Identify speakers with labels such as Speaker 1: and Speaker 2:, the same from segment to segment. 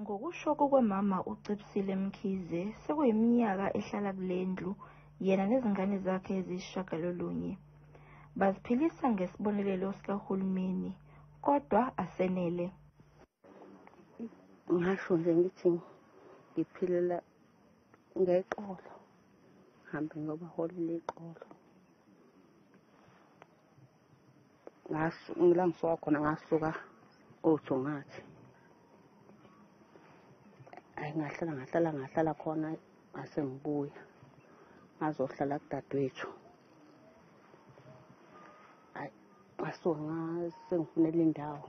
Speaker 1: Ngokusho kukamama uCipsile Mkhize, sekuyiminyaka ehlala kule ndlu yena nezingane zakhe eziyisishiyagalolunye. Baziphilisa ngesibonelelo sikahulumeni, kodwa asenele.
Speaker 2: Ngasho nje ngithi ngiphilela ngeqolo, ngihambe ngiyobaholela iqolo. La ngisuka khona ngasuka oThongathi. Hhayi ngahlala ngahlala ngahlala khona ngase ngibuya ngazohlala kudadewethu. Hhayi ngasuka ngasengifunela indawo.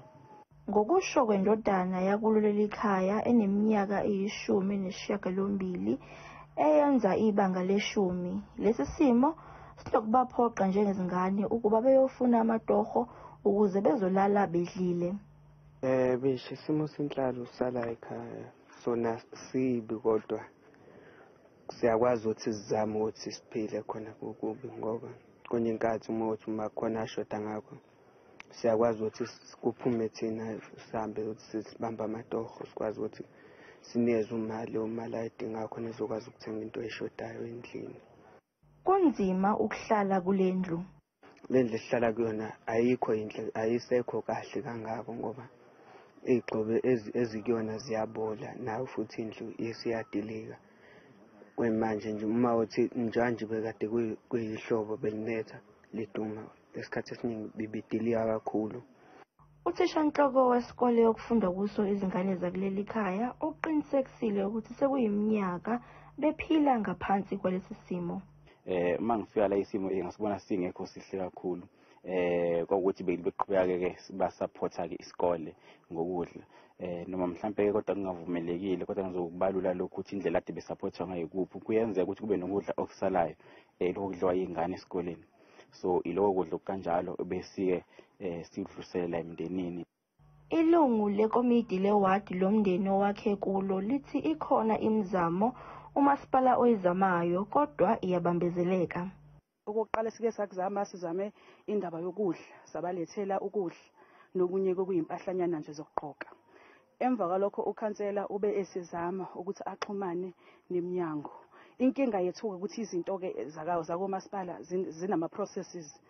Speaker 1: Ngokusho kwendodana yakulo leli khaya eneminyaka eyi-18 eyenza ibanga leshumi, lesi simo sinokubaphoqa njengezingane ukuba beyofuna amatoho ukuze bezolala bedlile.
Speaker 3: Bisho isimo senhlalo sala ekhaya sona sibi, kodwa siyakwazi ukuthi sizame ukuthi siphile khona kukubi, ngoba kwenye inkathi uma uthi uma khona ashoda ngakho siyakwazi ukuthi kuphume thina sihambe ukuthi sibambe amatoho, sikwazi ukuthi sinikeze umali umali ayidingayo khona ezokwazi ukuthenga into eshodayo endlini.
Speaker 1: Kunzima ukuhlala kule ndlu.
Speaker 3: Le ndlu esihlala kuyona ayikho yinhle, ayisekho kahle kangako ngoba iy'gxobo ezikuyona ziyabola, nayo futhi indlu isiyadilika. Kwemanje nje uma uthi njanje bekade kuyihlobo belinetha liduma, isikhathi esiningi bibidilika kakhulu.
Speaker 1: Uthishanhloko wesikole okufunda kuso izingane zakuleli khaya uqinisekisile ukuthi sekuyiminyaka bephila ngaphansi kwalesi simo.
Speaker 4: Uma ngifika la isimo ngasibona singekho sihle kakhulu. Kwakuthi beqhubeka ke basupporta ke isikole ngokudla. Noma mhlambe ke kodwa kungavumelekile, kodwa ngizokubalula lokhu ukuthi indlela ade besupportwa ngayo kuphi. Kuyenzeka ukuthi kube nokudla okusalayo lokho kudliwa izingane esikoleni. So iloko kudla kanjalo besiye sidlulisela emndenini.
Speaker 1: Ilungu lekomidi lewadi lomndeni owakhe kulo lithi ikhona imizamo umasipala oyizamayo kodwa iyabambezeleka.
Speaker 5: Okokuqala sike sakuzama, sizame indaba yokudla, sabalethela ukudla nokunye kokuyimpahlanyana nje zokugqoka. Emva kwalokho ukhansela ube esizama ukuthi axhumane neminyango. Inkinga yethu ukuthi izinto-ke zakomasipala zinama-processes.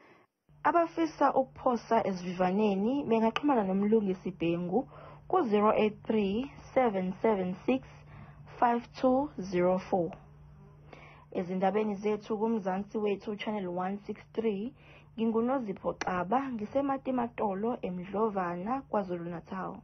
Speaker 1: Abafisa ukuphosa esivivaneni bengaxhumana noMlungisi Bhengu ku-083 776 5204. Ezindabeni zethu kuMzansi Wethu Channel 163, nginguNozipho Xaba, ngiseMatimatolo eMdlovana, KwaZulu-Natal.